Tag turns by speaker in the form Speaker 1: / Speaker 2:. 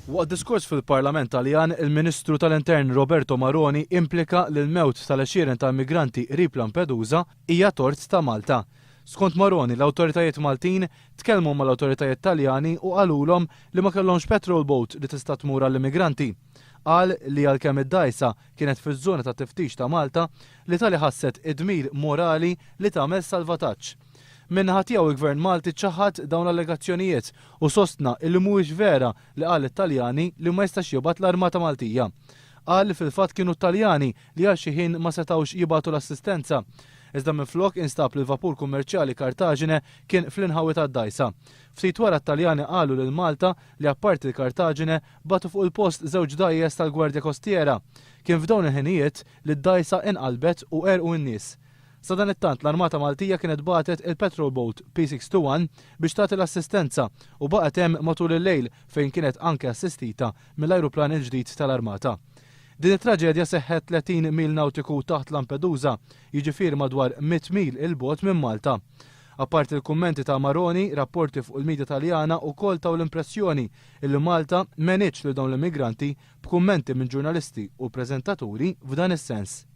Speaker 1: Waqt diskors fil-Parlament Taljan, il-Ministru tal-Intern Roberto Maroni implika li l-mewt tal-għexieren ta' immigranti qrib Lampedusa hija tort ta' Malta. Skont Maroni, l-awtoritajiet Maltin tkellmu mal-awtoritajiet Taljani u qalulhom li ma kellhomx patrol boat li tista' tmur għall-immigranti. Qal li għalkemm id-dgħajsa kienet fiż-żona ta' tiftix ta' Malta, l-Italja ħasset id-dmir morali li tagħmel salvataġġ. Min-naħa tiegħu il-Gvern Malti ċaħad dawn l-allegazzjonijiet u sostna illi mhuwiex vera li qal lit-Taljani li ma jistax jibgħat l-Armata Maltija. Qal li fil-fatt kienu t-Taljani li għal xi ħin ma setgħux jibagħtu l-assistenza. Iżda minflok instab li l-vapur kummerċjali Cartagine kien fl-inħawi tad-dgħajsa. Ftit wara t-Taljani qalu lil Malta li apparti l-Cartagine bagħtu fuq il-post żewġ dgħajjes tal-Gwardja Kostiera. Kien f'dawn il-ħinijiet li d-dgħajsa inqalbet u għerqu n-nies. Sadanittant l-Armata Maltija kienet bagħtet il-patrol boat P621 biex tagħti l-assistenza u baqgħet hemm matul il-lejl fejn kienet anke assistita mill-ajruplan il-ġdid tal-Armata. Din it-traġedja seħħet 30 mil nawtiku taħt Lampedusa, jiġifieri madwar 100 mil 'il bogħod minn Malta. Apparti l-kummenti ta' Maroni, rapporti fuq il-midja Taljana wkoll taw l-impressjoni illi Malta m'għenitx lil dawn l-immigranti b'kummenti minn ġurnalisti u preżentaturi f'dan is-sens.